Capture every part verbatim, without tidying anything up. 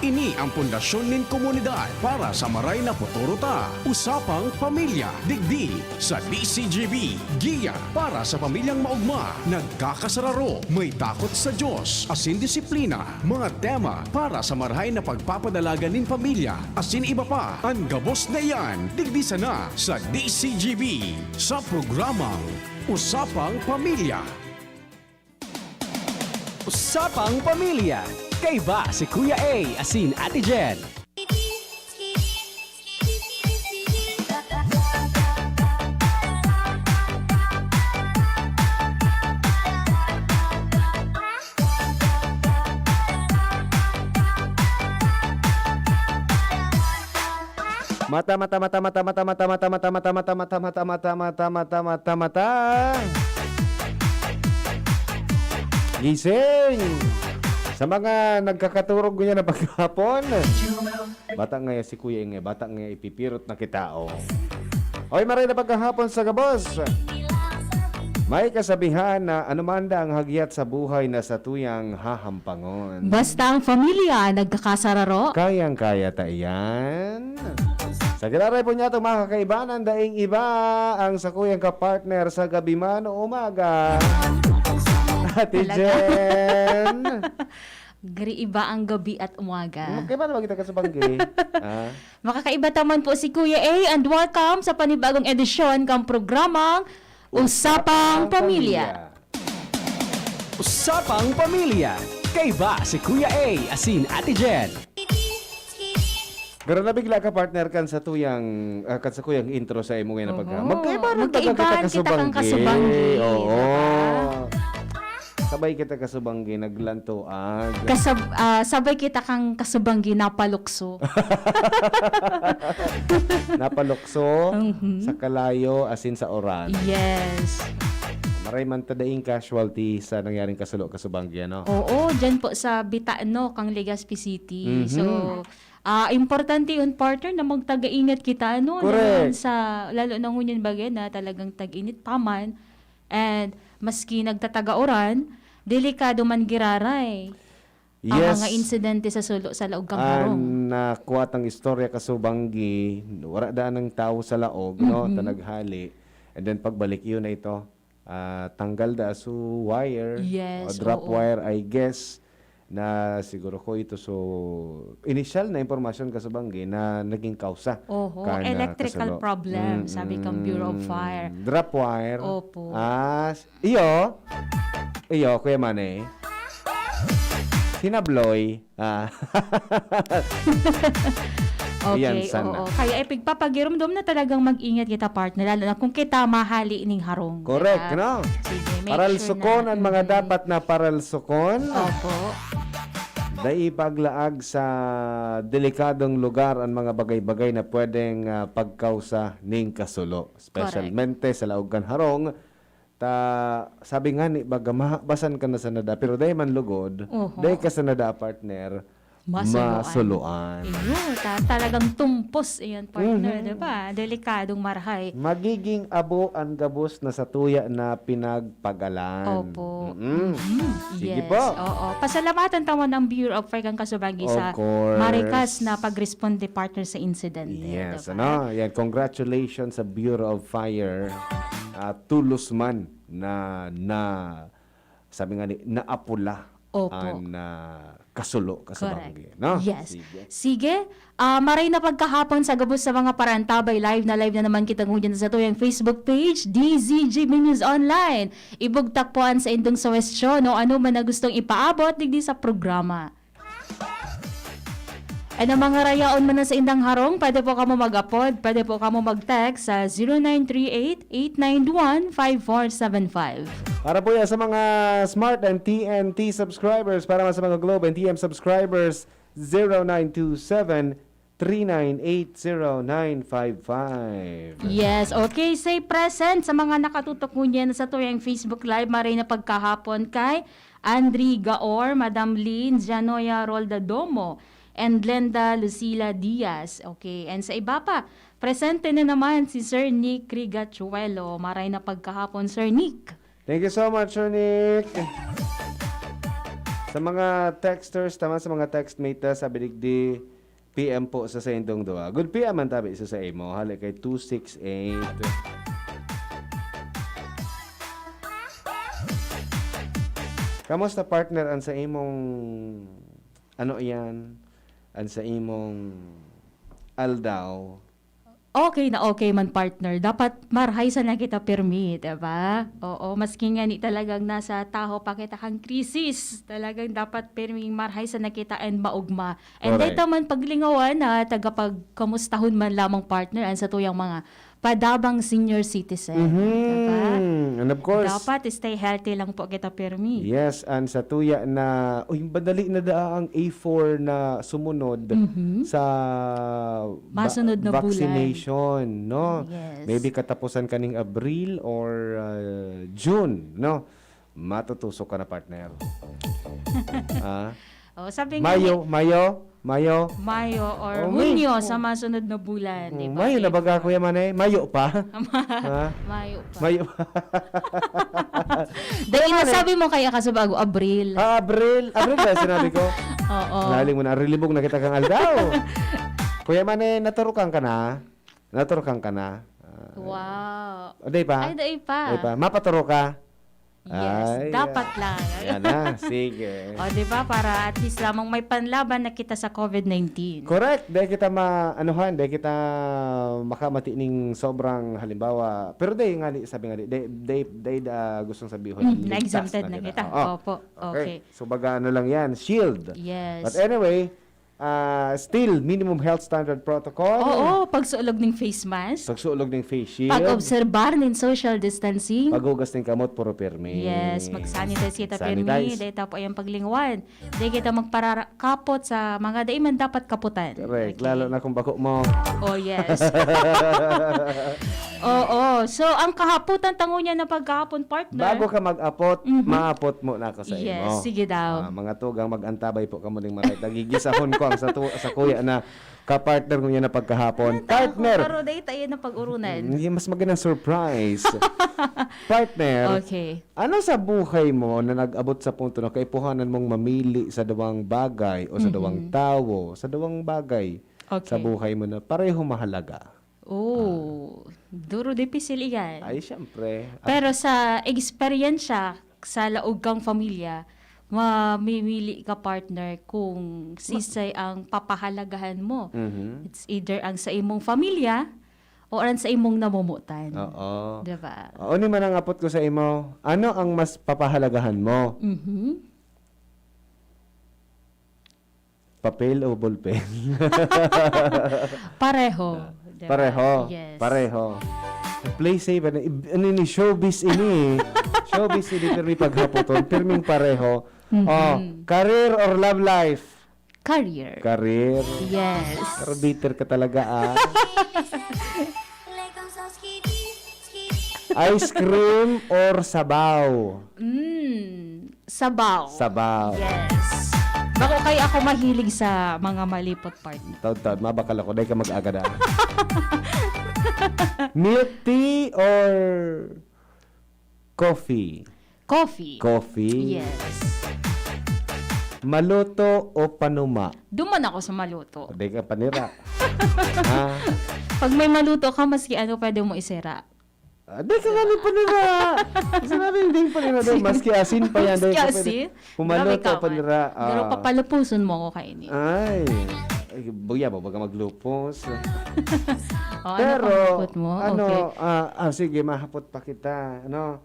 Ini ang pundasyon nin komunidad para sa maray na futuro ta. Usapang Pamilya, digdi sa D C G B. Giya para sa pamilyang maogma, nagkakasararo, may takot sa Dios, asin disiplina. Mga tema para sa marahay na pagpapadalagan nin pamilya, asin iba pa. An gabos na iyan, digdi sana sa D C G B, sa programang Usapang Pamilya. Usapang Pamilya. Kaiba si Kuya A asin Ate Jen. Mata, mata, mata, mata, mata, mata, mata, mata, mata, mata, mata, mata, mata, mata, mata, mata. Gising! Sa mga nagkakaturog ngunyan na paghapon, bata ngaya si Kuya Ingay, bata ngaya ipipirot na kita, oh. Oy, maray na pagkahapon sa gabos. May kasabihan na anumanda ang hagyat sa buhay na satuyang hahampangon. Basta ang pamilya nagkakasararo. Kayang-kaya ta iyan. Sa giraray po niya itong mga kakaibanan, daing iba ang sakuyang kapartner sa gabi man o umaga. Ate Talaga? Jen. Gari iba ang gabi at umaga. Kaya ba naman kita kasubanggi? Ah? Makakaiba ta man po si Kuya A, and welcome sa panibagong edisyon kan programang Usapang Pamilya. Usapang Pamilya. Kaiba si Kuya A asin Ate Jen. Pero nabigla ka, partner, kan sa tuyang, ah, kan sa kuyang intro sa imo ngayon na Oho. pagka-, magkaiba rin Magkaiba talaga kita kita kang kasubanggi. kasubanggi, Oo. di ba? Sabay kita kasubanggi, naglantoan. Kasab-, ah, sabay kita kang kasubanggi, napalukso. Napalukso Mhm. sa kalayo, asin sa oras. Yes. Maray man ta daing casualty sa nangyaring kasulo, kasubanggi, ano? Oo, dyan po sa Bitano, kang Legazpi City. Mhm. So, ah, importante yun, partner, na magtagaingat kita, ano, Correct. naman sa, lalo na ngunyan bagay na talagang tag-init pa man. And maski nagtatagauran, delikado man giraray ang Yes. mga insidente sa sulo, sa laog kan harong. An nakuha tang istorya kasubanggi, wala daan ang tawo sa laog, no, Mhm. ta naghali. And then pagbalik, yun na ito. Ah, tanggal da su wire, Yes, o drop oo. wire, I guess, na siguro ko ito. So, initial na impormasyon kasubanggi na naging kausa Oho, kan, ah, electrical kasulo. problem, sabi kang Bureau of Fire. Mm-mm. Drop wire. Opo. Ah, s-, iyo. Iyo, Kuya Manny. Hinabloy. Ah. Okay, Iyan sana. oo. Kaya ipigpapagirumdom na talagang mag-ingat kita, partner, lalo na kung kita mahali ning harong, di Correct, ba? no? Sige, make Paral sure sukon na. ang mga Mhm. dapat na paral sukon. Opo. Dai paglaag sa delikadong lugar ang mga bagay-bagay na pwedeng, ah, pagkausa ning kasulo, Correct. specialmente sa laog kan harong. Ta, sabi nga ni baga, mahabasan ka na sa nada, pero dai man lugod, Oho. dai ka sa nada, partner, Masuluan. masuluan. Iyo, ta-, talagang tumpos iyan, partner, Mhm. di ba? Delikadong marahay. Magiging abo an gabos na satuya na pinagpagalan. Opo. Mm-mm. Mhm. Sige Yes. po. Oo. Pasalamatan ta man ang Bureau of Fire kan kasubanggi Of sa course. marikas na pagresponde, partner, sa insidente, Yes, di ba? ano? Yan, congratulations sa Bureau of Fire. Ah, tulos man na, na, sabi nga ni, naapula Opo. an, ah, kasulo, Correct. kasubanggi, no? Yes. Sige. Sige, ah, maray na pagkahapon sa gabos sa mga parantabay. Live na live na naman kita ngunyan sa tuyang Facebook page, D Z G B News Online. Ibugtak po an saindong suwestyon o ano man na gustong ipaabot digdi sa programa. And ang mga rayaon man na saindang harong, pwede po kamo mag-apod, pwede po kamo mag-text sa zero nine three eight, eight nine one, five four seven five. Para po yan sa mga Smart and T N T subscribers, para man sa mga Globe and T M subscribers, zero nine two seven, three nine eight, zero nine five five. Yes, okay. Say present sa mga nakatutok ngunyan sa tuyang Facebook Live. Maray na pagkahapon kay Andri Gaor, Madam Lynn, Janoya Roldadomo, and Glenda Lucila Diaz. Okay, and sa iba pa, presente na naman si Sir Nick Rigachuelo. Maray na pagkahapon, Sir Nick. Thank you so much, Sir Nick. Sa mga texters, taman sa mga textmate ta, sabi digdi, P M po sa saindong duwa. Good P M man tabi sa sa imo, hali kay two six eight. Kamusta, partner, an sa imong, ano yan? An sa imong aldaw? Okay na okay man, partner. Dapat marhay sana kita pirmi, di ba? Oo, maski ngani talagang nasa tahaw pa kita kan krisis, talagang dapat pirming marhay sana kita and maogma. And Correct. Dai ta man paglingawan na tagapagkamustahon man lamang, partner, an satuyang mga padabang senior citizen, Mhm. di ba? And of course, Dapat stay healthy lang po kita pirmi. Yes, an satuya na, uy, madali na daa ang A four na sumunod Mhm. sa ba-, Masunod na bulan. vaccination, no? Yes. Maybe katapusan kaning Abril or, ah, June, no? Matutusok ka na, partner. Ah? Oh, sabi nga Mayo, ni Mayo, Mayo. Mayo or Oh, May Hunyo oh. sa masunod na bulan, di Hmm, ba? Mayo na baga, Kuya Manay? Mayo pa? Ha? Mayo pa. Mayo pa. Dahil Kuya Manay. nasabi mo kaya ka sa bago, Abril. Ah, Abril. Abril ba sinabi ko? Oo. Laling mo na, rilibog na kita kang aldaw. Kuya Manay, naturukan ka na? Naturukan ka na? Ah, Wow. O, di pa? Ay, dai pa. Di pa? Mapaturo ka? Yes, Ay, dapat ah, lang. yan na. Sige. O, di ba? Para at least lamang may panlaban na kita sa covid nineteen. Correct. Dai kita ma-, anuhan, dai kita makamati ning sobrang halimbawa. Pero dai nga ni, sabi nga ni, dai, dai, dai da gustong sabihon, Hmm, ligtas na-exempted na na kita. kita. Oo. Opo. Okay. Okay. So, baga ano lang yan, shield. Yes. But anyway, ah, still, minimum health standard protocol. Oo, pagsuolog ning face mask. Pagsuolog ning face shield. Pag-obserbar ning social distancing. Paghugas ning kamot, puro pirmi. Yes, mag-sanitize kita pirmi. Sanitize. Dahil tapo ayang paglingawan. Dahil kita magpararakapot sa mga dai man dapat kaputan. Correct. Okay. Lalo na kung bako mo. Oh, yes. Oo. So, ang kahaputan tango niya na pagkahapon, partner. Bago ka mag-apot, Mhm. maapot mo na ako sa Yes, imo. sige daw. Ah, mga tugang, mag-antabay po kamo ning mga nagigisahon ko ang sa tu-, sa kuya na kapartner ko niya na pagkahapon. Ano tayo, Partner! Pero dahil tayo na pag-urunan. Mm, yung mas magandang surprise. Partner, Okay. ano sa buhay mo na nag-abot sa punto na kaipuhanan mong mamili sa duwang bagay o sa duwang Mhm. tawo, sa duwang bagay sa Okay. buhay mo na pareho mahalaga? Oh, Ah. duro, dipisil iyan. Ay, siyempre. Ah. Pero sa eksperyensya, sa laog kang pamilya, mamimili ka, partner, kung Ma- sisay ang papahalagahan mo. Mhm. It's either ang sa imong pamilya o ang sa imong namomotan. Oo. Diba? Oo, ni man ang apot ko sa imo. Ano ang mas papahalagahan mo? Mhm. Papel o ballpen? Pareho, Ah, di ba? pareho. Yes. Pareho. Play safe, ano, ib-, ano ini, showbiz ini eh. Showbiz ini, pirmi paghapoton, pirming pareho. Mhm. Oh, career or love life? Career. Career. Yes. Pero bitter ka talaga, ah. Ice cream or sabaw? Mm, sabaw. Sabaw. Yes. Bako kaya ako mahilig sa mga malipot, partner. Taod-taod, mabakal ako. Dahil ka mag-agad, ah. Milk tea or coffee? Coffee. Coffee? Yes. Maluto o panuma? Duman ako sa maluto. Dahil ka panira. Ah. Pag may maluto ka, maski ano, pwede mo isira. Ah, di ka nga ni panira. Sinabi, hindi yung panira doon. Maski asin pa yan, Maski di ka pwede. asin? Kung Grabe maluto, ka man. panira, Pero ah. papalupuson mo ako kaini. Ay. Ay, buya mo, baga maglupos. Oh, ano Pero, pang hapot mo? ano, Okay. ah, ah, sige, mahapot pa kita, ano?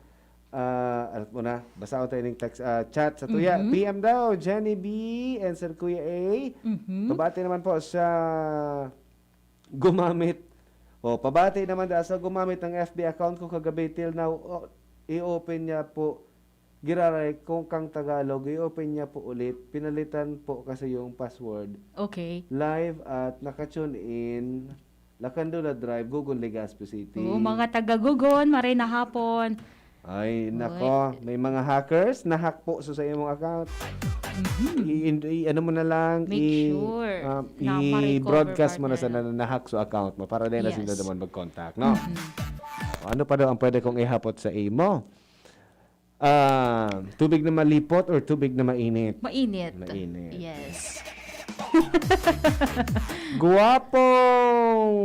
Ah, alam mo na, basaon tayo ng text, ah, chat sa tuya. Mhm. P M daw, Jenny B and Sir Kuya A. Mhm. Pabati naman po sa gumamit. O, pabati naman da sa gumamit ng F B account ko kagabi till now, o, i-open niya po. Giraray kung kang Tagalog, i-open niya po ulit. Pinalitan po kasi yung password. Okay. Live at naka-tune in, Lacandula Drive, Gugon, Legazpi City. Oo, mga taga Gugon, maray na hapon. Ay, Uy. nako, may mga hackers, na-hack po so sa imong account. Mhm. I-, i-, ano mo na lang, Make i-, sure um, na ma-recover, i-broadcast mo na partner. sana na na-hack so account mo para dahil na Yes. sila naman mag-contact, no? Mhm. O, ano pa daw ang pwede kong ihapot sa imo? Ah, tubig na malipot or tubig na mainit? Mainit. Mainit. Yes. Guwapong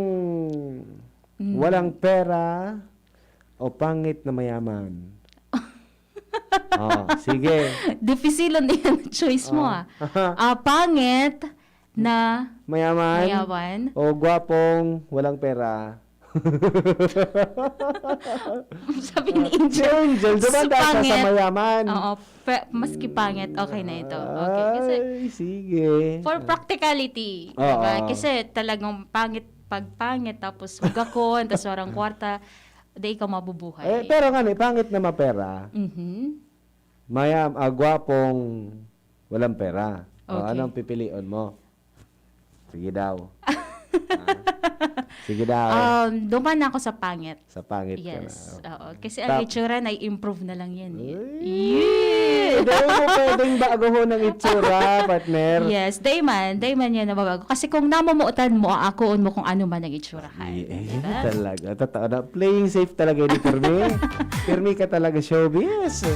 Mm. walang pera o pangit na mayaman? Oh, sige. Dificil na yan choice mo Oh. ah. Ah, pangit na Mayaman? mayaman. O guwapong walang pera? Sabi ni Si Angel, Angel, duman s- dapat sa pangit. mayaman. Oo, pe- maski pangit, okay na ito. Okay, kasi Ay, sige. for practicality, Oo. diba? Kasi talagang pangit, pag pangit, tapos hugakon, tapos warang kwarta, di ikaw mabubuhay. Eh, pero nga ni, pangit na mapera, Mhm. mayam, ah, gwapong walang pera. O, Okay. anong pipilion mo? Sige daw. Ah. Sige daw. Um, duman ako sa pangit. Sa pangit ka na. Yes. Oo. Kasi ang Tap- itsura na i-improve na lang yan eh. Ay, dahil mo pwedeng baguhon ang itsura, partner. Yes, day man, day man yan nababago. Kasi kung namumuotan mo, aakoon mo kung ano man ang itsurahan. Eh, eh, Diba? talaga. Totoo na. Playing safe talaga ni Permi. Permi ka talaga, showbiz.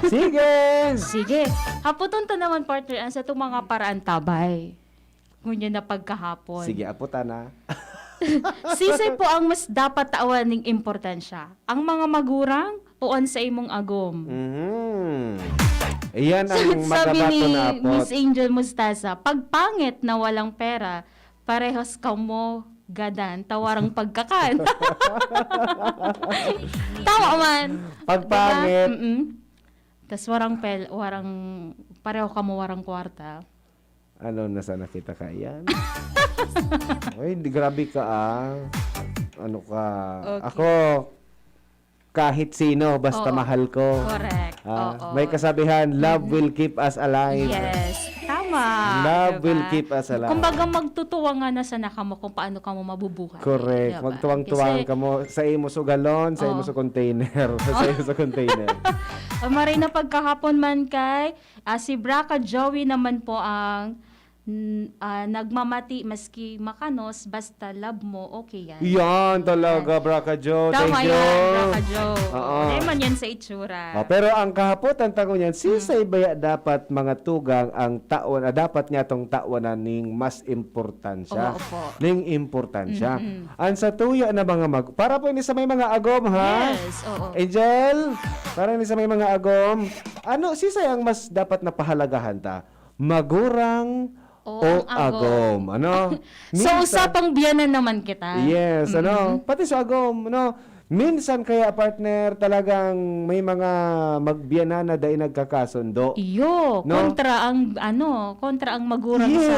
Sige! Sige. Haputon ta naman, partner, ang sa itong mga paraan tabay. Ngunyan na pagkahapon. Sige, aputan na. Sisay po ang mas dapat tawan ning importansya? Ang mga magurang o ang sa imong agom? Mhm. Iyan ang Sabi ni magabato na apot. Miss Angel Mustasa, pag pangit na walang pera, parehas kamo gadan, tawarang pagkakan. Tama man. Pag pangit. Mm. Tas warang pel, warang, pareho kamo warang kwarta. Ano na sana kita kaiyan? Ay, hindi, grabe ka ah. Ano ka? Okay. Ako, kahit sino, basta Oo. mahal ko. Correct. Ah, Oo. may kasabihan, love will keep us alive. Yes. Tama. Love Diba? will keep us alive. Kumbaga, magtutuwa nga na sana kamo kung paano kamo mabubuhay. Correct. Diba? Magtuwang-tuwang Kasi, kamo sa imo sa galon, sa imo Oo. sa container. Sa imo sa container. O, maray na pagkahapon man kay, ah, si Braca Joey naman po ang mm, ah, nagmamati maski makanos, basta love mo, okay yan. Yan talaga, Braca Jo. Tama Thank you. yan, Braca Jo. Oo. Dahil man yan sa itsura. Oh, pero ang kahapotan ta ngunyan, sisay baya dapat mga tugang ang tawan, ah, dapat niya tong tawanan ning mas importansya. Oo, opo. Ning importansya. Mm-mm. Ang sa tuya na mga mag-, para po ini sa may mga agom, ha? Yes, oo. Angel, para ini sa may mga agom, ano, sisay ang mas dapat napahalagahan ta? Magurang O o ang agom. agom? Ano? So, Minsan- usapang biyanan naman kita. Yes, ano? Mm-mm. Pati sa agom, ano? Minsan kaya, partner, talagang may mga magbiyanan na dai nagkakasundo. Iyo, No? kontra ang, ano, kontra ang magurang Yes. sa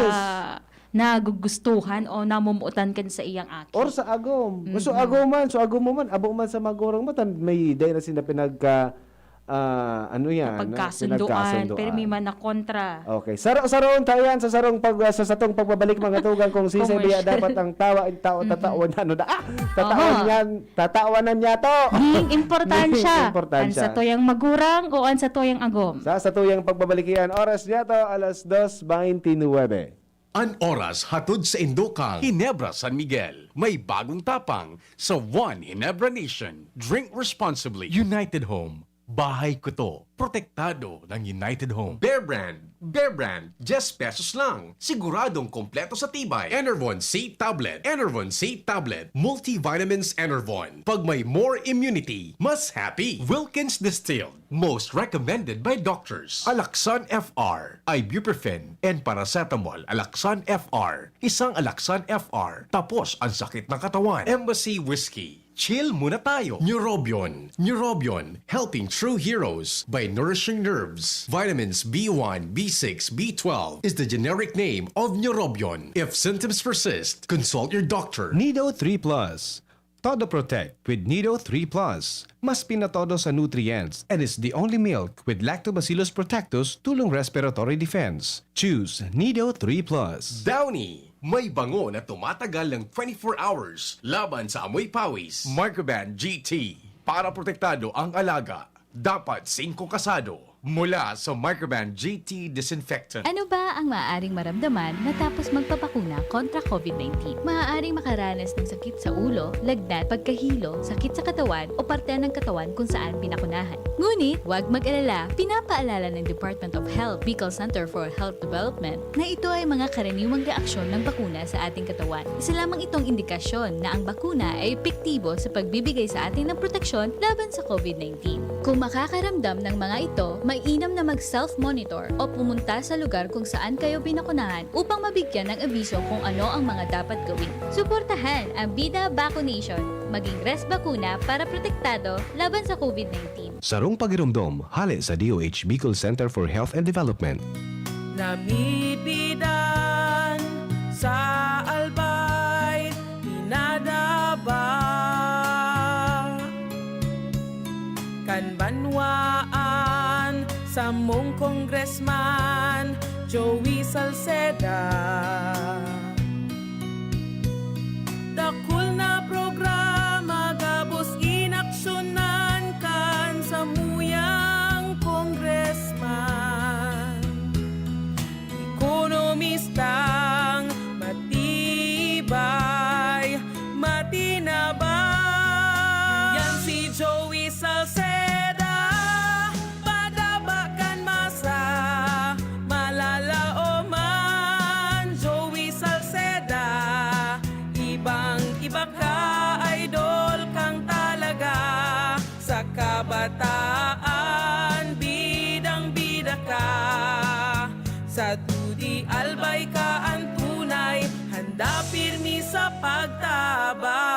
nagugustuhan o namumutan kan sa iyang aki. Or sa agom. So, Mm-mm. agom man, so agom mo man, abo man sa magurang mo, tan may dai na sinda pinagka, ah, ano yan, no? Pagkasunduan, Pinagkasunduan. pero may man na kontra. Okay. Saro-saroon tayo yan sa sarong pag, sa satong pagbabalik, mga tugang, kung sisay biya Commercial. dapat ang tawa, ang tao, Mhm. tatawan, ano na, ah, tatawan Oho. yan, tatawan na niya to. Ning importansya. Ning importansya. Ang sa tuyang magurang o ang sa tuyang agom. Sa, sa tuyang pagbabalik yan, oras niya to, alas dos veintinuebe. An oras hatod sa Indokang, Ginebra, San Miguel. May bagong tapang sa One Ginebra Nation. Drink responsibly. United Home. Bahay ko to. Protektado ng United Home. Bear Brand. Bear Brand. Diyes pesos lang. Siguradong kompleto sa tibay. Enervon C Tablet. Enervon C Tablet. Multivitamins Enervon. Pag may more immunity, mas happy. Wilkins Distilled. Most recommended by doctors. Alaxan F R, ibuprofen, and paracetamol. Alaxan F R. Isang Alaxan F R. Tapos ang sakit ng katawan. Embassy Whiskey. Chill muna tayo. Neurobion. Neurobion. Helping true heroes by nourishing nerves. Vitamins B one, B six, B twelve is the generic name of Neurobion. If symptoms persist, consult your doctor. Nido three Plus. Todo Protect with Nido three Plus. Mas pinatodo sa nutrients and is the only milk with Lactobacillus protectus tulong respiratory defense. Choose Nido three Plus. Downy, may bango na tumatagal ng twenty-four hours laban sa amoy pawis. Microban G T, para protektado ang alaga. Dapat singko kasado. Mula sa Microban G T Disinfectant. Ano ba ang maaaring maramdaman matapos magpabakuna kontra COVID nineteen? Maaaring makaranas ng sakit sa ulo, lagnat, pagkahilo, sakit sa katawan o parte ng katawan kung saan pinakunahan. Ngunit, huwag mag-alala, pinapaalala ng Department of Health, Bicol Center for Health Development, na ito ay mga karaniwang reaksyon ng bakuna sa ating katawan. Isa lamang itong indikasyon na ang bakuna ay epektibo sa pagbibigay sa atin ng proteksyon laban sa COVID nineteen. Kung makakaramdam ng mga ito, mainam na mag-self-monitor o pumunta sa lugar kung saan kayo binakunahan upang mabigyan ng abiso kung ano ang mga dapat gawin. Suportahan ang Bida Vaccination. Maging res bakuna para protektado laban sa COVID nineteen. Sarong pagiromdom, hale sa D O H Bicol Center for Health and Development. Namibidan sa Albay, pinadaba kan banwaan samong Congressman Joey Salceda. Dakul na programa gabos inaksyonan kan samuyang congressman. Ekonomistang matibay, matinabang. Yan si Joey Salceda, padaba kan masa, malalaoman. Joey Salceda, ibang-iba ka, idol kang talaga. Sa kabataan, bidang-bida ka. Sa dudi, albay ka, an tunay, handa pirmi sa pagtabang.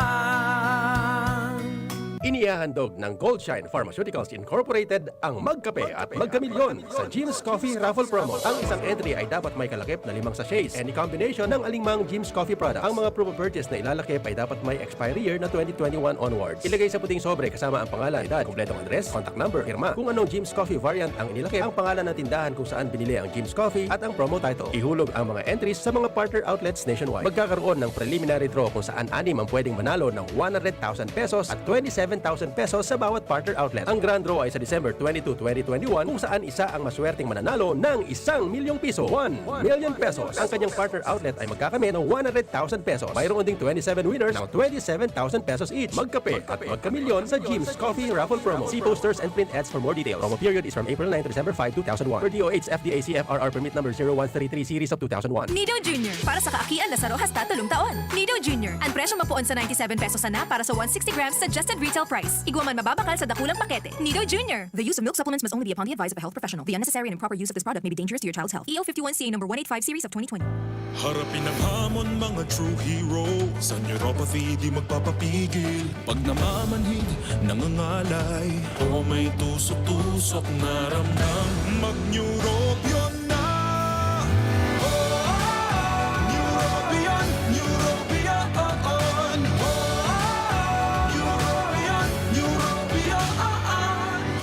Inihahandog ng Goldshine Pharmaceuticals Incorporated ang Magkape at Magkamilyon sa Jim's Coffee Raffle Promo. Ang isang entry ay dapat may kalakip na limang sachets, any combination ng alingmang Jim's Coffee product. Ang mga proof of purchase na ilalakip ay dapat may expiry year na twenty twenty-one onwards. Ilagay sa puting sobre kasama ang pangalan, edad, kompletong address, contact number, pirma. Kung anong Jim's Coffee variant ang inilakip, ang pangalan ng tindahan kung saan binili ang Jim's Coffee at ang promo title. Ihulog ang mga entries sa mga partner outlets nationwide. Magkakaroon ng preliminary draw kung saan anim ang pwedeng manalo ng one hundred thousand pesos at twenty-seven thousand pesos sa bawat partner outlet. Ang grand draw ay sa December twenty-two, twenty twenty-one, kung saan isa ang maswerteng mananalo ng isang milyong piso, one million pesos. Ang kanyang partner outlet ay magkakamit ng one hundred thousand pesos. Mayroon ding twenty-seven winners ng twenty-seven thousand pesos each. Magkape at magkamilyon sa Jim's Coffee Raffle Promo. See posters and print ads for more details. Promo period is from April nine to December five, two thousand one. Per D O H F D A C F R R Permit Number zero one three three Series of two thousand one. Nido Junior, para sa kaakian na saro hasta tolong taon. Nido Junior, ang presyo mapoon sa ninety-seven pesos sana para sa one sixty grams suggested retail price. Igwa man mababakal sa dakulang pakete. Nido Junior. The use of milk supplements must only be upon the advice of a health professional. The unnecessary and improper use of this product may be dangerous to your child's health. E O fifty-one C A number one eight five series of twenty twenty. Harapin ang hamon, mga true hero. Sa neuropathy, di magpapapigil. Pag namamanhid, nangangalay, o may tusok-tusok na ramdam, mag-Neurobion na! Neurobion, Neurobion, Neurobion, Neurobion.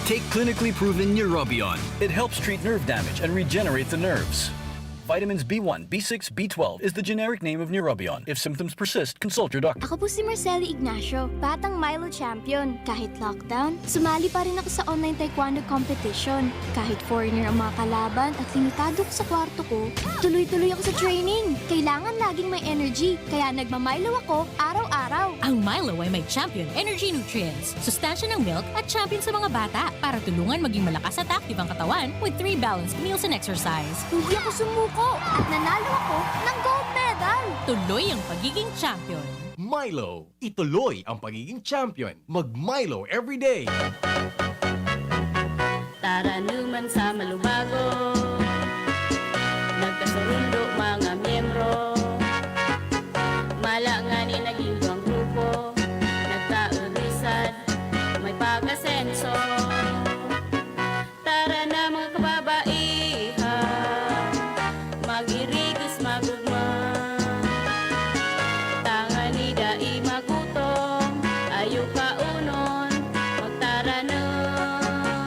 Take clinically proven Neurobion. It helps treat nerve damage and regenerate the nerves. Vitamins B one, B six, B twelve is the generic name of Neurobion. If symptoms persist, consult your doctor. Ako po si Marcelo Ignacio, batang Milo champion. Kahit lockdown, sumali pa rin ako sa online taekwondo competition. Kahit foreigner ang mga kalaban at limitado ko sa kwarto ko, tuloy-tuloy ako sa training. Kailangan laging may energy, kaya nagma-Milo ako araw-araw. Ang Milo ay may champion energy nutrients, sustansya ng milk at champion sa mga bata para tulungan maging malakas at active ang katawan with three balanced meals and exercise. Hindi ako sumuko at nanalo ako ng gold medal! Tuloy ang pagiging champion. Milo, ituloy ang pagiging champion. Mag-Milo everyday! Taranuman sa malubago, nagkasurundo mga miyembro. Mala ngani naging duwang grupo, nagkaurisan, may pag-asenso. Tara na, mga kababaihan, mag-irigos, magugma. Tangani dai magutom, ayo kaunon, magtaranom.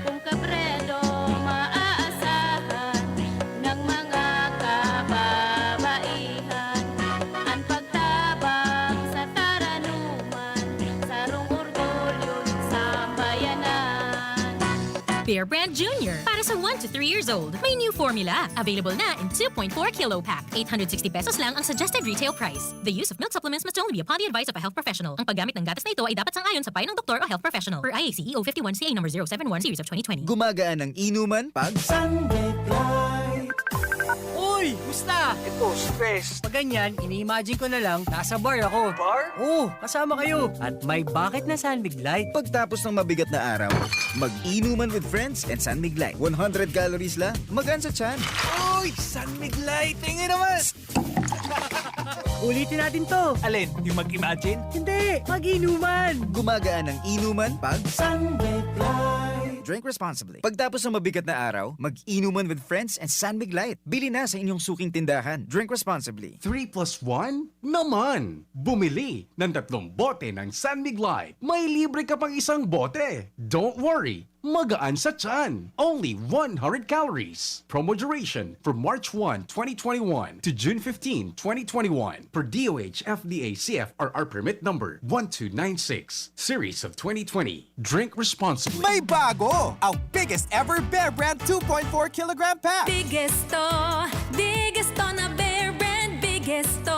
Kung Kabredo maaasahan ng mga kaba. Bear Brand Junior para sa one to three years old. May new formula. Available na in two point four kilo pack. Eight hundred sixty pesos lang ang suggested retail price. The use of milk supplements must only be upon the advice of a health professional. Ang paggamit ng gatas na ito ay dapat sang-ayon sa payo ng doktor o health professional. Per I A C E O fifty-one C A number zero seven one series of twenty twenty. Gumagaan ang inuman pag Sunlight. Uy! Musta? Ito, stress. Pag ganyan, ini-imagine ko na lang, nasa bar ako. Bar? Oo, kasama kayo. At may bakit na San Mig Light. Pagtapos ng mabigat na araw, mag-inuman with friends and San Mig Light. One hundred calories lang, magaan sa tiyan. Uy! San Mig Light! Tingin naman! Ulitin natin to. Alin? Yung mag-imagine? Hindi, mag-inuman. Gumagaan ang inuman pag San Mig Light. Drink responsibly. Pagtapos ng mabigat na araw, mag-inuman with friends and San Mig Light. Bili na sa inyong suking tindahan. Drink responsibly. Three plus one naman! Bumili ng tatlong bote ng San Mig Light. May libre ka pang isang bote. Don't worry, magaan sa tiyan. Only one hundred calories. Promo duration from March one, twenty twenty-one to June fifteen, twenty twenty-one. Per D O H F D A C F R R permit number one two nine six, series of twenty twenty. Drink responsibly. May bago! Ang biggest ever Bear Brand two point four kilogram pack. Biggest to, biggest to na Bear Brand, biggest to.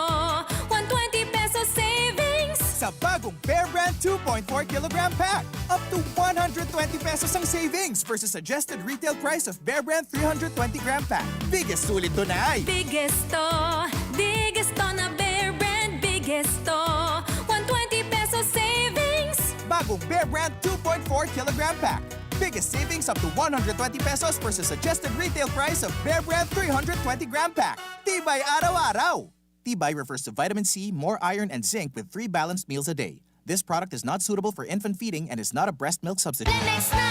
One twenty peso savings. Sa bagong Bear Brand two point four kilogram pack, up to one hundred twenty pesos ang savings versus suggested retail price of Bear Brand three hundred twenty gram pack. Biggest sulit to na ay. Biggest to, biggest to na Bear Brand, biggest to. One twenty peso savings. Bagong Bear Brand two point four kilogram pack. Biggest savings up to one hundred twenty pesos versus suggested retail price of Bear Brand three hundred twenty gram pack. Tibay araw-araw! Tibay refers to vitamin C, more iron, and zinc with three balanced meals a day. This product is not suitable for infant feeding and is not a breast milk substitute. Lemex na!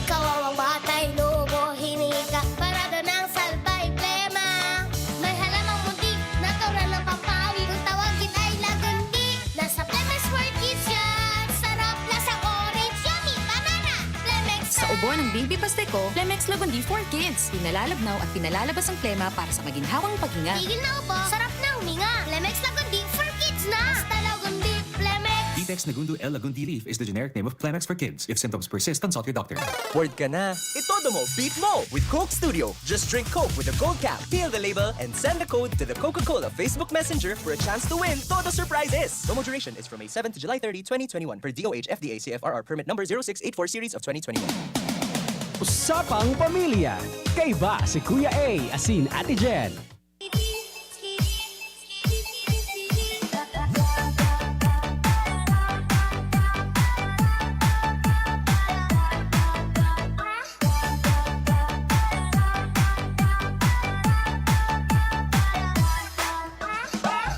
Kawawang batay, lobo, hinika, parada ng salbay, plema. May halamang muntik, natural na pampawi. Kung tawagin ay lagundi, nasa Lemex for Kids yan. Sarap, lasang orange, yummy, banana. Lemex Sa na! Ubo ng Baby Pasteco, Lemex Lagundi for Kids. Pinalalabnaw at pinalalabas ang plema para sa maginhawang paghinga. Tigil na ubo, sarap na huminga. Lemex Lagundi for Kids na! Basta Lagundi, Lemex! Ditex Nagundo L Lagundi leaf is the generic name of Clemex for Kids. If symptoms persist, consult your doctor. Bored ka na? Itodo mo, beat mo with Coke Studio. Just drink Coke with a gold cap, peel the label, and send the code to the Coca-Cola Facebook Messenger for a chance to win Todo Surprises. Promo duration is from May seven to July thirty, twenty twenty-one, per D O H F D A C F R R permit number zero six eight four series of twenty twenty-one. Usapang Pamilya. Kaiba si Kuya A asin Ate Jen.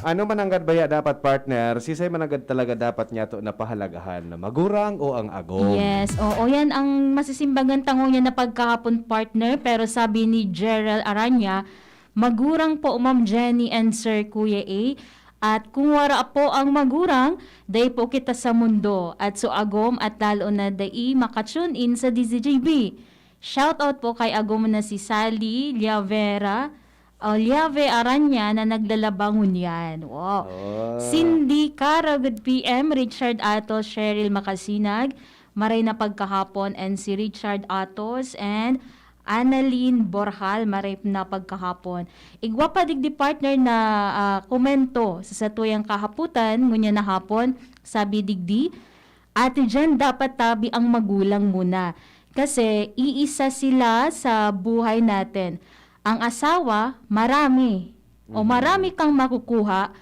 Ano mananggad baya dapat, partner? Sisay mananggad talaga dapat niyato na pahalagahan, na magurang o ang agom? Yes, oo, yan ang masisimbagan tango niya na pagkahapon, partner. Pero sabi ni Gerald Aranya, "Magurang po, Ma'am Jenny and Sir Kuya A. At kung wara po ang magurang, dai po kita sa mundo at so agom at lalo na dai maka-tune in sa D Z J B." Shout out po kay agom na si Sally Liavera, o Liave Aranya na naglalaba ngunyan. Wow. Oh. Cindy Cara, good P M. Richard Atos, Cheryl Makasinag, maray na pagkahapon, and si Richard Atos and Annalyn Borjal, maray na pagkahapon. Igwa pa digdi, partner, na, ah, komento sa satuyang kahaputan, ngunyan na hapon, sabi digdi, "Ate Jen, dapat tabi ang magulang muna. Kasi iisa sila sa buhay natin. Ang asawa, marami. O Mhm. marami kang makukuha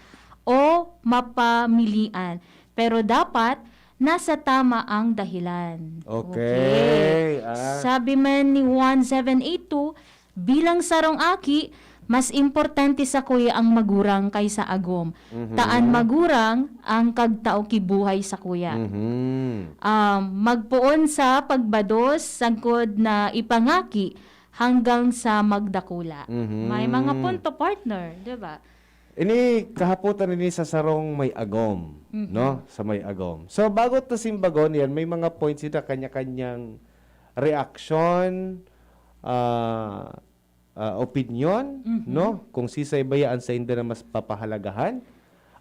o mapamilian. Pero dapat, nasa tama ang dahilan." Okay. Okay. Ah. Sabi man ni one seven eight two, "Bilang sarong aki, mas importante sakuya ang magurang kaysa agom. Mhm. Ta an magurang ang kagtao ki buhay sakuya. Mhm. Um, magpoon sa pagbados sagkod na ipangaki hanggang sa magdakula." Mhm. May mga punto, partner, di ba? Ini kahapotan ini sa sarong may agom, Mhm. no? Sa may agom. So, bago ta simbagon yan, may mga points sila, kanya-kanyang reaksyon, ah, ah, opinyon, Mhm. no? Kung sisay baya an sainda na mas papahalagahan,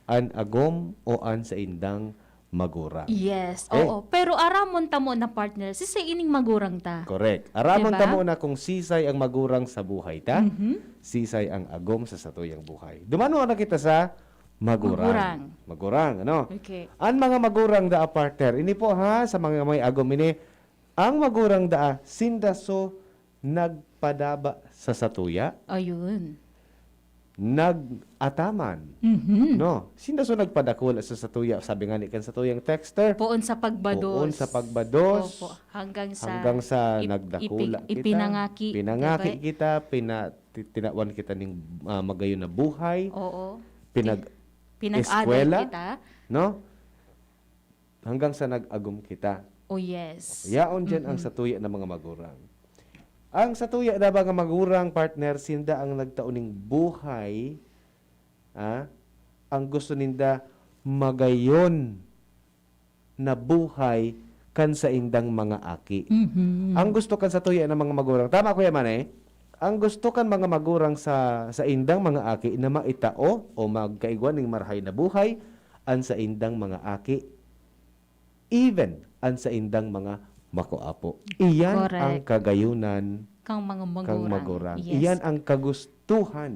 an agom o an saindang magurang. Yes, Eh? Oo. Pero aramon ta mo na, partner, sisay ining magurang ta. Correct. Aramon Diba? ta muna kung sisay ang magurang sa buhay ta, Mhm. sisay ang agom sa satuyang buhay. Duman na kita sa magurang. Magurang. Magurang, ano? Okay. Ang mga magurang daa, partner, ini po ha, sa mga may agom ini, ang magurang daa, sinda so nagpadaba sa satuya, Ayun. nag-ataman. Mhm. No? Sinda so nagpadakula sa satuya, sabi nga ni kan satuyang texter. Poon sa pagbados. Poon sa pagbados. Opo. Hanggang sa, Hanggang sa ip- nagdakula ipi- kita, ipinangaki, pinangaki diba? kita, pina, ti- tinawan kita ning ah, magayon na buhay, Oo. pinag Pinag-aral eskwela, kita. no? Hanggang sa nag-agom kita. Oh, yes. Yaon dyan ang Mhm. satuya ng mga magurang. Ang satuya na mga magurang, partner, sinda ang nagtao ning buhay, ah, ang gusto ninda magayon na buhay kan saindang mga aki. Mhm. Ang gusto kan satuya ng mga magurang. Tama, Kuya Manny? Ang gusto kan mga magurang sa saindang mga aki na maitao o magkaigwa ning marahay na buhay, ang saindang mga aki, even ang saindang mga makoapo. Iyan Correct. ang kagayunan Kang mga magurang. kang magurang. Yes. Iyan ang kagustuhan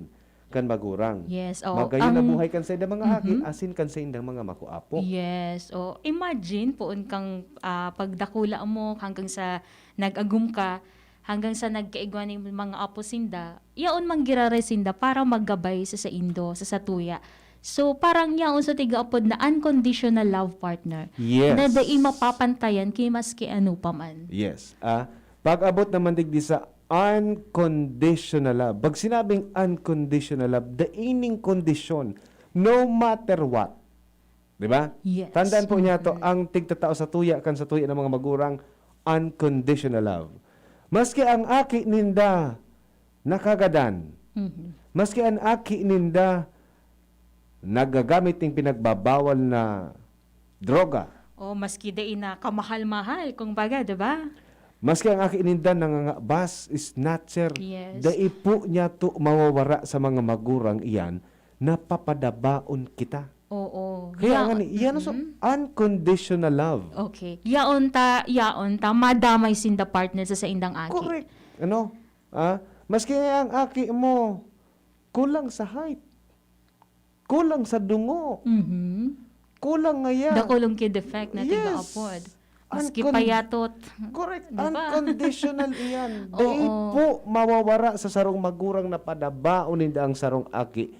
kan magurang. Yes, oo. Magayon na Ang- buhay kan saindang mga aki, Mhm. asin kan saindang mga makoapo. Yes. O, imagine, poon kang ah, pagdakula mo hanggang sa nag-agum ka, hanggang sa nagkaigwa ning mga apo sinda, yaon man giraray sinda para maggabay sa saindo, sa satuya. So, parang yaon sa tiga-apod na unconditional love, partner. Yes. Na dai mapapantayan ki maski ano pa man. Yes. Ah, pag-abot naman digdi sa unconditional love. Pag sinabing unconditional love, dai ning kondisyon, no matter what. Di ba? Yes. Tandaan po niya to, Mm-mm. ang tigtatao satuya kan satuya ng mga magurang, unconditional love. Maski ang aki ninda nakagadan, Mhm. maski ang aki ninda nagagamit ning pinagbabawal na droga, O, maski dai na kamahal-mahal, kung baga, di ba? maski ang aki ninda nangangabas, snatcher, Yes. dai po niya to mawawara sa mga magurang iyan na papadabaon kita. Oo. Kaya Ya- nga ni, yan so Mm-mm. unconditional love. Okay. Yaon ta, yaon ta, madamay sinda, partner, sa saindang aki. Correct. Ano? Ah, maski nga ang aki mo, kulang sa height, kulang sa dungo, Mhm. kulang ngaya. Dakulong ki defect na Yes. tiga-apod. Maski Uncon- payatot. Correct. Di ba? Unconditional iyan. Dai Oo. po mawawara sa sarong magurang na padabaon ninda ang sarong aki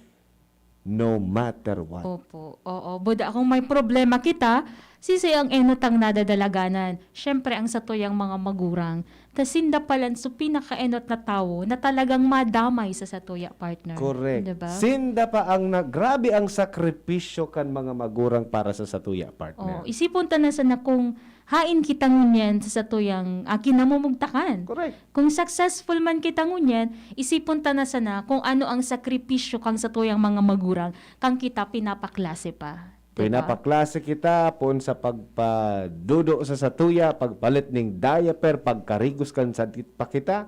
no matter what. Opo. Oo. Buda kung may problema kita, sisay ang enot ang nadadalaganan. Siyempre, ang satuyang mga magurang, ta sinda palan so pinakaenot na tawo na talagang madamay sa satuya, partner. Correct. Diba? Sinda pa ang na, grabe ang sakripisyo kan mga magurang para sa satuya, Oh, partner. isipon ta na sana kung hain kita ngunyan sa satuyang ah, kinamumugtakan. Correct. Kung successful man kita ngunyan, isipon ta na sana kung ano ang sakripisyo kang satuyang mga magurang kang kita pinapaklase pa. Diba? Pinapaklase kita poon sa pagpadudo sa satuya, pagpalit ning diaper, pagkarigos kan sadit pa kita,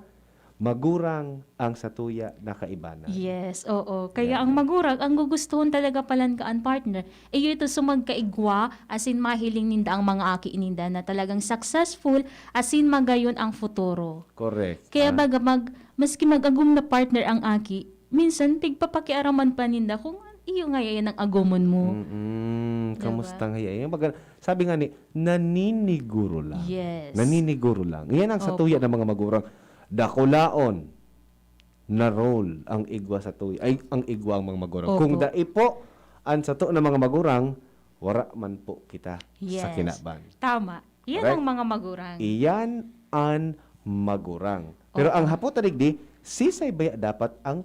magurang ang satuya na kaibanan. Yes, oo. Kaya Yan. Ang magurang, ang gugustuhon talaga palan kaan, partner, iyo ito sa magkaigwa, asin mahiling ninda ang mga aki ninda na talagang successful, asin magayon ang futuro. Correct. Kaya Ah. baga mag, maski mag-agom na, partner, ang aki, minsan pigpapakiaraman pa ninda kung iyo nga yan ang agomon mo. Mm-mm. Diba? Kamusta nga yan? Baga, sabi nga ni, naniniguro lang. Yes. Naniniguro lang. Yan ang Opo. Satuya ng mga magurang. Dakulaon na role ang igwa satuya. Ay, ang igwa ang mga magurang. Opo. Kung dai po ang sato ng mga magurang, wara man po kita sa Yes. kinaban. Tama. Yan Correct? Ang mga magurang. Iyan ang magurang. Pero Oo. Ang hapot na digdi, sisay baya dapat ang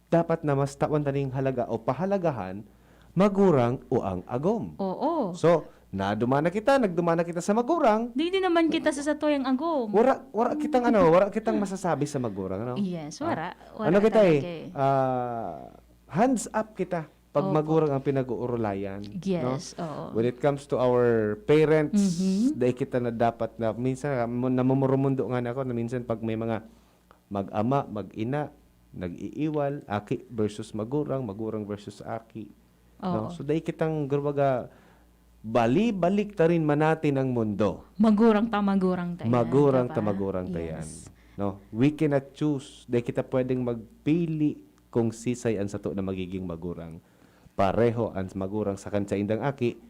dapat na mas tawan taning halaga o pahalagahan, magurang o ang agom? Oo. So, naduma na kita, nagduma na kita sa magurang. Di din naman kita sa satuyang agom. Wara, wara kitang ano, wara kitang masasabi sa magurang, ano? Yes, Ah, wara. Wara ano kita talaga eh? Eh. Ah, hands up kita pag Opo. Magurang ang pinag-uurulayan. No? Yes, oo. When it comes to our parents, Mhm. dahil kita na dapat na, minsan, ah, mo- namumurumundo nga na ako na minsan pag may mga mag-ama, mag-ina, nag-iiwal, aki versus magurang, magurang versus aki. No? Oo. So, dahil kitang, gurbaga, Bali-baliktarin man natin ang mundo. Magurang ta, magurang ta yan, Magurang di ta, ba? magurang ta yan. Yes. No? We cannot choose. Di kita pwedeng magpili kung sisay ang sato na magiging magurang. Pareho ang magurang sa kan saindang aki,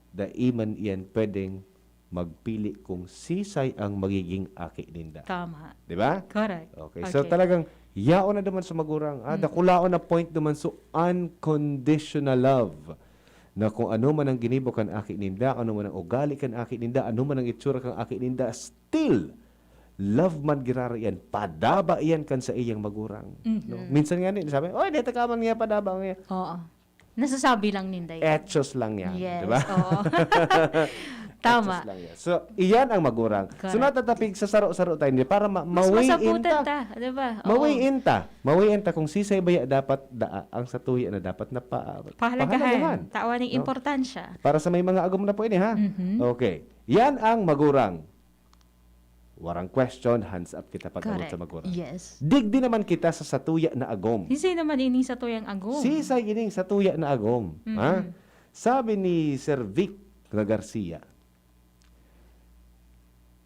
dai man iyan pwedeng magpili kung sisay ang magiging aki ninda. Tama. Di ba? Correct. Okay. So Okay. talagang yaon na duman sa magurang. Ah, Mm. dakulaon na point duman so unconditional love. Na kung ano man ang ginibo kan aki ninda, ano man ang ugali kan aki ninda, ano man ang itsura kan aki ninda, still love man girara iyan, padaba iyan kan sa iyang magurang. Mhm. No? Minsan nga ni, sabi, "Oy, dito ka man niya padaba niya." Oo. Nasasabi lang ninda yan. Etos lang yan, Yes, di ba? Oo. Tama. Etos lang yan. So, iyan ang magurang. So, Correct. natatapig sa saro-saro tayo niya para ma- Mas mawiin masabutan ta. ta, di ba? Oo. Mawiin ta. Mawiin ta kung sisay baya dapat daa, ang satuya na dapat na pa, Pahalagahan. pahalagahan. Tawan ng No? importansya. Para sa may mga agom na po ini, ha? Mhm. Okay. Yan ang magurang. Warang question, hands up kita pag-abot Correct. Sa magurang. Yes. Digdi naman kita sa satuya na agom. Sisay naman ini sa tuyang agom? Sisay ining satuya na agom. Mm. Ha? Sabi ni Sir Vic na Garcia,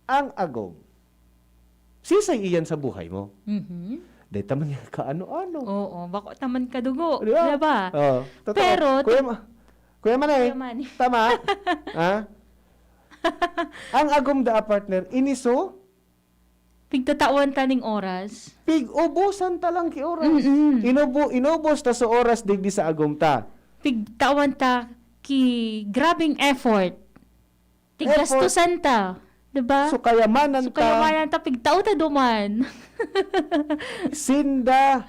ang agom, sisay iyan sa buhay mo. Mhm. Dahil taman niya kaano-ano. Oo, bako taman kadugo, Di ba? di ba? Oo. Totoo. Pero, Kuya, Ma- Kuya Manay, Kuya Manny. Tama? Ha? Ang agom daa, partner, iniso, Pigtatawan ta ning oras. Pig-ubusan ta lang ki oras. Mm-mm. Inubo, inubos ta sa oras digdi sa agom ta. Pigtawan ta ki grabing effort. Tigastusan ta. Diba? So, kayamanan So, ta. Kayamanan ta, pigtao ta duman. Sinda,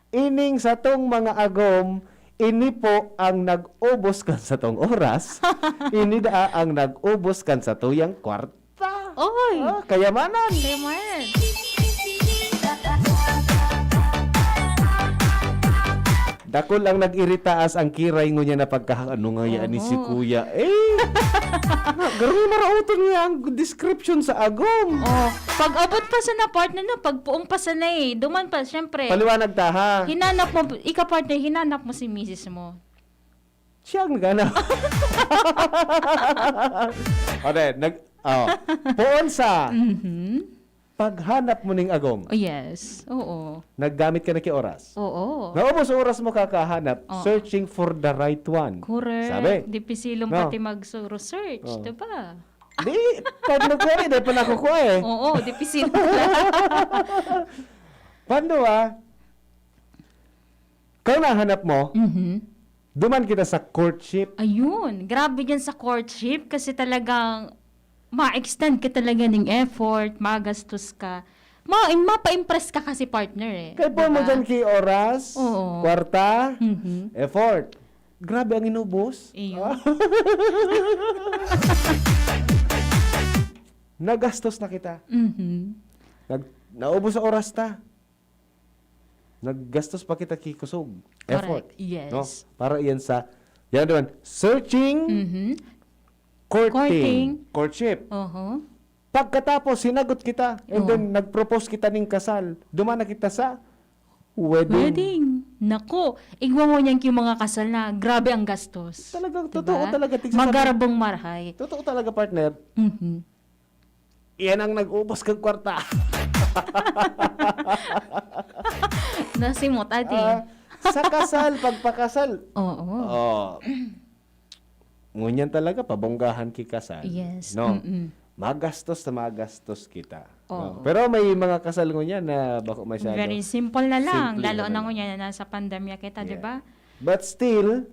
ining satong mga agom, ini po ang nag-ubos kan satong oras. Ini daa ang nag-ubos kan satuyang kwarta. Oy! Ah, kayamanan. Kayamanan. Dakul ang nag-iritaas ang kiray ngunyan na pagka, "Ano nga yan ni si Oho. Kuya?" Eh, garo marauton niya ang description sa agom. Oh, pag-abot pa sana, partner, na pagpuong pa sana eh. Duman pa, syempre. Paliwanag ta, ha? Hinanap mo, ika partner, hinanap mo si misis mo. Siya ang naghanap. O, then, nag, oh, poon sa Mhm. paghanap mo ning agom. Oh, yes. Oo. Naggamit ka na ki oras. Oo. Naubos ang oras mo kakahanap, Oo. searching for the right one. Correct. Sabi. Dipisilon No. pati mag-research, Oo. diba? Di, pag nagkuri, di pa nakukuha eh. Oo, dipisilon pala. Paano ah? Kung nahanap mo, Mhm. duman kita sa courtship. Ayun, grabe dyan sa courtship kasi talagang ma-extend ka talaga ng effort, magastos ka. Ma mapa-impress ka kasi partner eh. Kaya po mo Diba? dyan ki oras, Oo. kwarta, Mhm. effort. Grabe ang inubos. Iyo. Ah. Nagastos na kita. Mhm. Nag, naubos ang oras ta. Naggastos pa kita ki kusog. Effort. Correct. Yes. No? Para iyan sa, yan naman, searching, Mhm. courting, Courting. Courtship. Oho. Pagkatapos, sinagot kita. And Oo. Then, nag-propose kita ning kasal. Duman na kita sa wedding. Wedding. Naku, igwa mo niyan yung mga kasal na grabe ang gastos. Talagang Diba? totoo talaga, tigsasabi. Magarbong marhay. Totoo talaga, partner. Mhm. Yan ang nag-ubos kang kwarta. Nasimot, ate. Ah, sa kasal, pagpakasal. Oo. Oh. Ngunyan talaga, pabonggahan ki kasal. Yes. No? Mm-mm. Magastos na magastos kita. No? Oo. Pero may mga kasal ngunyan na bako masyado. Very simple na lang. Simple Lalo na na lang. ngunyan na nasa pandemya kita, Yeah. di ba? But still,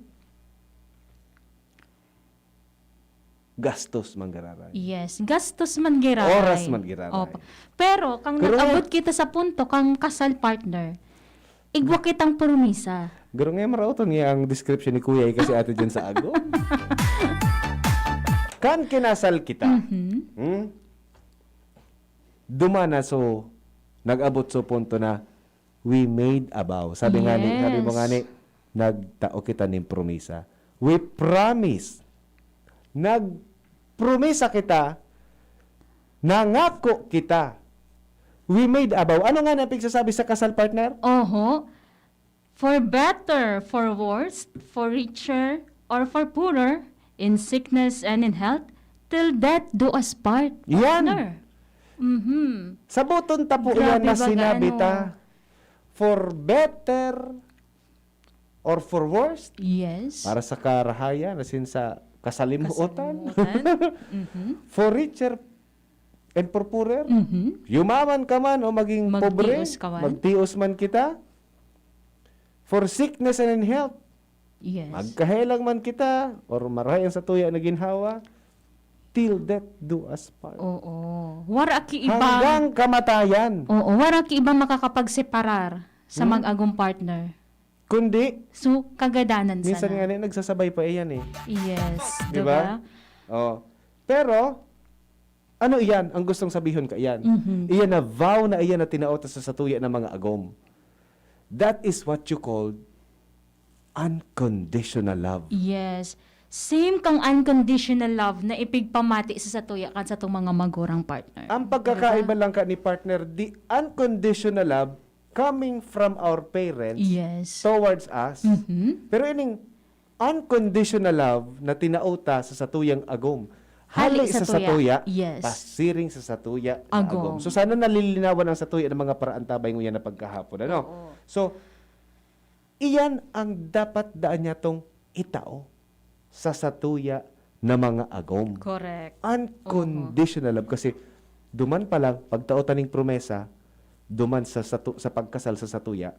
gastos manggararay. Yes. Gastos man giraray. Oras man giraray. Opo. Pero kang Pero nag-abot kita sa punto, kang kasal partner, igwa kitang promisa. Garo nga marauton nga ang description ni Kuya eh, kasi ate dyan sa agom. Kan kinasal kita, Mhm. hmm? Dumana so, nag-abot so punto na we made a vow. Sabi nga ni, sabi mo Yes. nga ni, nagtao kita ning promisa. We promise. Nagpromisa kita, nangako kita. We made a vow. Ano nga na pigsasabi sa kasal, partner? Oho. For better, for worse, for richer, or for poorer, In sickness and in health, till death do us part. Yan. Partner. Mhm. Saboton ta po Grabe iyan na baga, sinabi ano. ta. For better or for worse. Yes. Para sa karahayan, as in sa kasalimuotan. Kasalimuotan. Mhm. For richer and for poorer. Mhm. Yumaman ka man o maging pobre, Magtios ka man. magtios man kita. For sickness and in health. Yes. Magkahelang man kita, or marahay ang satuya na ginhawa, till death do us part. Oo. Wara ki iba. Hanggang kamatayan. Oo, wara ki iba makakapagseparar sa Hmm? mag-agong partner. Kundi, So, kagadanan minsan sana. nga ni, nagsasabay pa iyan eh. Yes, Di di ba? ba? Oh. Pero, ano iyan ang gustong sabihon kaiyan? Mhm. Iyan na vow na iyan na tinao ta sa satuya na mga agom. That is what you called unconditional love. Yes. Same kang unconditional love na ipigpamati sa satuya kan satong mga magurang, partner. Ang pagkakaiba Diba? lang ka ni partner, the unconditional love coming from our parents Yes. towards us. Mhm. Pero ining unconditional love na tinao ta sa satuyang agom. Hali Hali sa sa tuya. satuya, Yes. pasiring sa satuya na Agom. agom. So, sana nalilinawan ang satuya ng mga paraantabay nguyan na pagkahapon, ano? Oo. So, iyan ang dapat daan niya tong itao sa satuya na mga agom. Correct. Unconditional love. Kasi, duman pa lang, pagtao ta ning promesa, duman sa satu-, sa pagkasal sa satuya,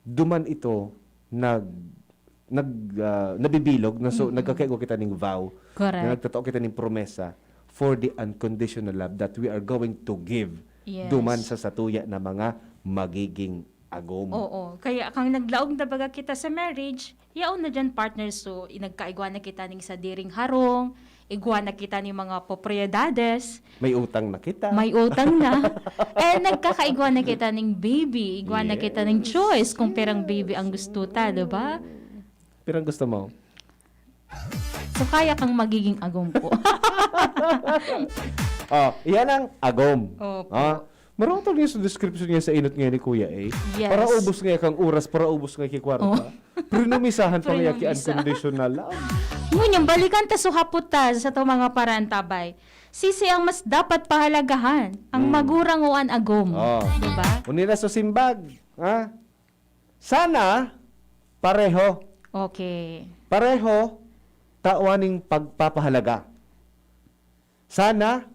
duman ito nag-, nag-, ah, nabibilog, na so, Mm-mm. nagkakaigwa kita ning vow, Correct. na nagtatao kita ning promesa for the unconditional love that we are going to give Yes. duman sa satuya na mga magiging agom. Oo. Kaya kang naglaog na baga kita sa marriage, yaon na dyan, partner. So, i-, nagkaigwa na kita ning sadiring harong, igwa na kita ning mga propiedades. May utang na kita. May utang na. Eh, nagkakaigwa na kita ning baby, igwa na kita ning Yes. choice kung pirang baby ang gusto ta, di ba? Pirang gusto mo? So, kaya kang magiging agom ko. Oh, iyan ang agom. Opo. Ah, marong to niya sa description niya sa inot ngayon ni Kuya A. Yes. Para ubos ngayon kang oras, para ubos ngayon ki kwarta. Oh. Prinumisahan pa ngayon ki Prinumisa. unconditional love. Ngunyan, balikan ta so hapot ta sa to mga parantabay. Sisi ang mas dapat pahalagahan, ang Hmm. magurang o an agom? Oh. Di ba? Unira sa simbag, ha? Sana pareho. Okay. Pareho tawan ning pagpapahalaga. Sana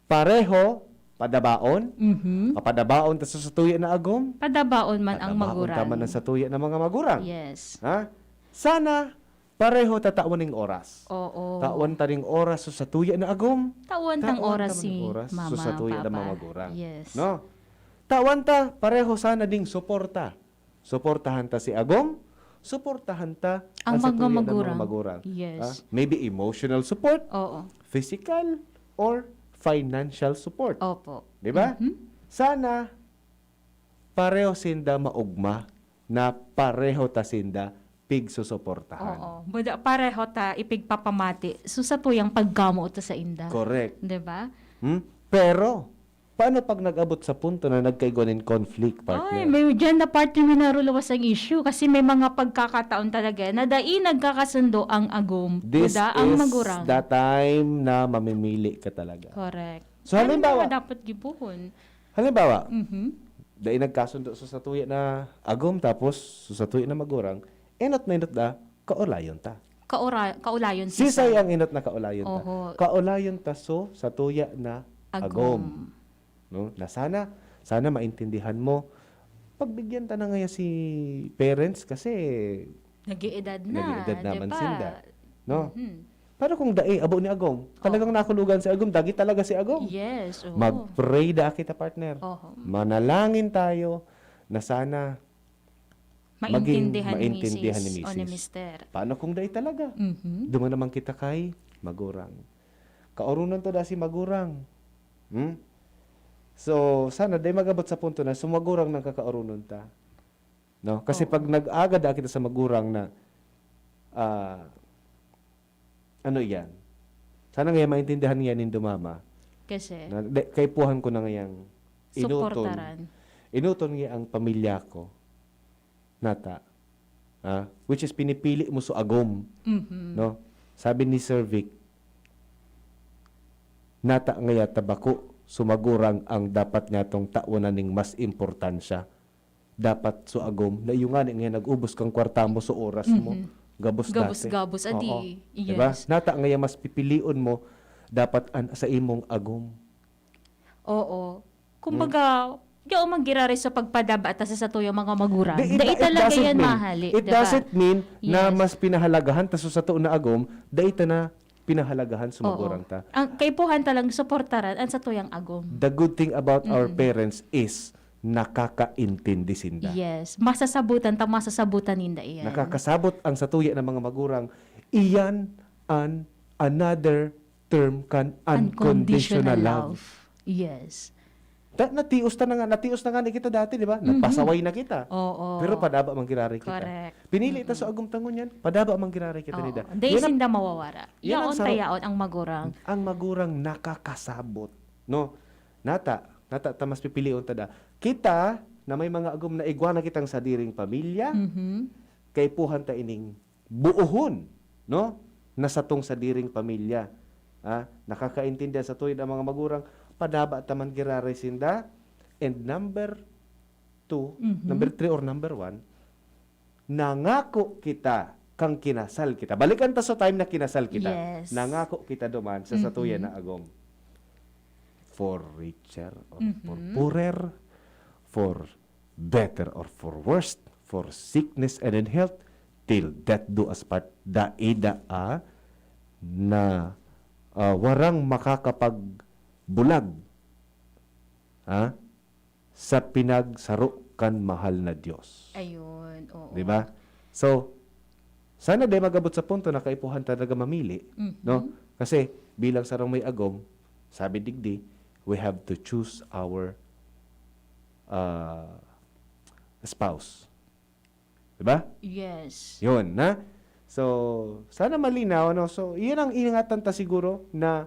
pareho padabaon, Mhm. papadabaon ta sa satuya na agom, Padabaon man ang padabaon magurang. ta man ang satuya na mga magurang. Yes. Ha? Sana pareho ta tawan ning oras. Oo. Tawan ta ning oras sa satuya na agom. Tawan tang Tawan oras ta man si ning oras mama, sa satuya na papa. mga magurang. Yes. No? Tawan ta pareho sana ding suporta. Suportahan ta si agom, suportahan ta Ang ang mga satuya na mga magurang. magurang. Yes. Ah, maybe emotional support, Oo. physical, or financial support. Opo. Di ba? Mhm. Sana pareho sinda maugma na pareho ta sinda pigsusuportahan. Oo. Buda pareho ta ipigpapamati. So, sa tuyang pagkamo ta sa inda. Correct. Di ba? Hmm? Pero, paano pag nag-abot sa punto na nagkaigwa nin conflict, partner? Ay, may, dyan na, partner, may naruluwas ang issue kasi may mga pagkakataon talaga na dai nagkakasundo ang agom, This kuda ang is magurang. the time na mamimili ka talaga. Correct. So, Ano halimbawa, mga dapat gibohon? halimbawa, Mhm. dai nagkasundo sa satuya na agom tapos sa satuya na magurang, enot na enot da, kaulayon ta. Kaura-, kaulayon Sisay sisay. ang enot na kaulayon ta. Oho. Kaulayon ta so satuya na Agom. agom. No? Na sana, sana maintindihan mo. Pagbigyan ta na ngaya si parents kasi Nag-iedad na, nag-iedad di naman ba? sinda. No? Mhm. Pero kung dai, abo ni agom, Oh. talagang nakulugan si agom, dagi talaga si agom. Yes, oo. Mag-pray da kita, partner. Oho. Manalangin tayo na sana Maintindihan maging ni maintindihan misis ni o ni misis. mister. Paano kung dai talaga? Mhm. Duman naman kita kay magurang. Kaoronon ta da si magurang. Hmm? So, sana dai mag-abot sa punto na sumagurang nang kakaoronon ta. No? Kasi Oo. pag nag-agad na kita sa magurang na, ah, ano iyan? Sana ngaya maintindihan niya nindo, mama. Kasi? Na, de, kaipuhan ko na ngayang inuton. Suportaran. Inuton niya ang pamilya ko. Nata. Ah, which is pinipili mo so agom, Mhm. no? Sabi ni Sir Vic, "Nata ngaya ta bako so magurang ang dapat niyatong tawanan ning mas importansya. Dapat so agom na iyo ngani ngayon nag-ubos kang kwarta mo, so oras mo, Mhm. gabos dati." Gabos-gabos, adi. Oo. Yes. Diba? Nata ngaya mas pipilion mo dapat an sa imong agom. Oo. Kumbaga, yaon man giraray sa pagpadaba ta sa satuyang mga magurang. Di, it, Dai it talaga doesn't yan mean, mahali, it diba? doesn't mean na Yes. mas pinahalagahan ta so sato na agom, dai ta na pinahalagahan so Oo. magurang ta. Ang kaipuhan ta lang suportaran ang satuyang agom. The good thing about our Mm-mm. parents is nakakaintindi sinda. Yes. Masasabutan ta, masasabutan ninda iyan. Nakakasabot ang satuya ng mga magurang, iyan an another term kan unconditional love. Yes. Ta, natios ta na nga, natios na nga ni kita dati, di ba? Mhm. Nagpasaway na kita. Oo. Pero padaba man giraray kita. Correct. Pinili ta Mm-mm. sa agom ta ngunyan, padaba man giraray kita Oo. nida. Dai Yan ang, sinda mawawara. yan ang Yaon saro- ta yaon ang magurang. ang magurang nakakasabot, no? Nata, nata ta mas pipilion ta da. Kita na may mga agom na igwa na kitang sadiring pamilya, Mhm. kaipuhan ta ining buohon, no? Na satong sadiring pamilya. Ah, nakakaintindihan sa tuwid ang mga magurang, padaba ta man giraray sinda. And number two, Mhm. number three or number one, nangako kita kang kinasal kita. Balikan ta sa time na kinasal kita. Yes. Nangako kita duman sa satuya Mhm. na agom. For richer or for Mhm. poorer, for better or for worse, for sickness and in health, till death do us part. Daida a na, ah, warang makakapagbulag, ha? Sa pinagsaro kan mahal na Dios. Ayun, oo. Di ba? So, sana di mag-abot sa punto na kaipuhan talaga mamili, Mhm. no? Kasi bilang sarong may agom, sabi digdi, we have to choose our, ah, spouse. Di ba? Yes. Yun, na? So, sana malinaw, ano? So, iyan ang ingatan ta siguro na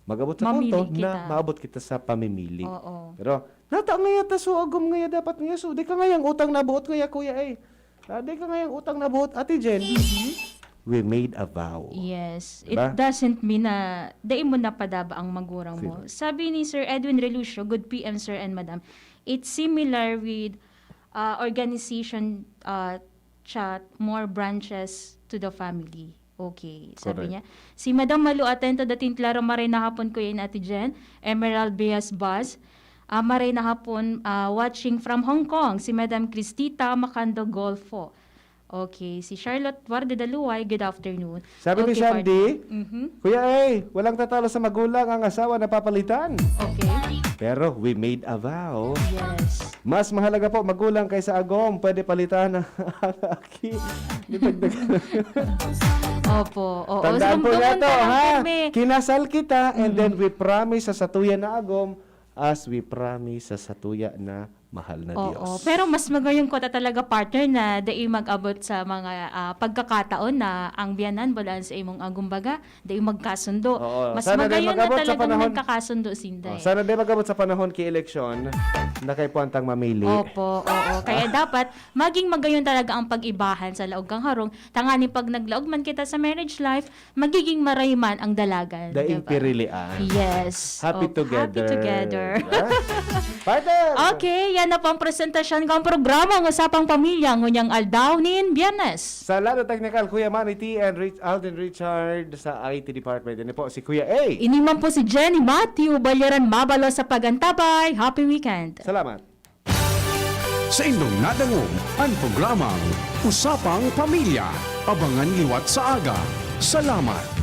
mag-abot sa Mamili punto na kita. maabot kita sa pamimili. Oo. Pero, nata ngaya ta so agom ngaya dapat ngaya. So, di ka ngayang utang na buot ngaya, kuya, eh. Ah, di ka ngayang utang na buot, Ate Jen. Mhm. We made a vow. Yes. Diba? It doesn't mean na dai mo napadaba ang magurang mo. Correct. Sabi ni Sir Edwin Relucio, "Good P M, sir and madam. It's similar with uh, organization uh, chat, more branches to the family." Okay, sabi Correct. niya. Si Madam Malu, atento dating klaro, maray na hapon, Kuya in Ate Jen. Emerald Bias Bas, ah, maray na hapon, ah, watching from Hong Kong. Si Madam Cristita Macando Golfo. Okay, si Charlotte Warde Daluway, good afternoon. Sabi ni Okay, Shandy, partner. Mhm. "Kuya, eh, walang tatalo sa magulang ang asawa na papalitan." Okay. Pero we made a vow. Yes. Mas mahalaga po magulang kaysa agom. Pwede palitan ang aki. Dagdag- Opo. Oo. Tandaan po niya Rumduman to, ka lang, ha? Pirmi. Kinasal kita and Mm. then we promise sa satuya na agom as we promise sa satuya na mahal na Oo. Dios. Pero mas magayon ko ta talaga, partner, na dai mag-abot sa mga ah, pagkakataon na ang biyanan balaan sa imong agom, baga, dai magkasundo. Oo. Mas Sana dai magayon na mag-abot sa talagang panahon. nagkakasundo sinda. Oh, Eh. sana di mag-abot sa panahon ki eleksyon na kay puwantang mamili. Opo, oo. Kaya dapat maging magayon talaga ang pag-ibahan sa laog kang harong. Tanganing pag naglaog man kita sa marriage life, magiging maray man ang dalagan. Daing Diba? pirilian. Yes. Happy Opo, together. Happy together. Diba? Partner! Okay, yan na po ang presentasyon ng programa ng Usapang Pamilya ngunyan aldaw nin Biyernes. Sa lado technical, Kuya Manny T and Rich, Alden Richard sa I T department. Yan po si Kuya A. Ini man po si Jenny Matthew Balyaran Mabalo sa pag-antabay. Happy weekend! Salamat. Sa indong nadangog an programang Usapang Pamilya. Abangan liwat sa aga. Salamat.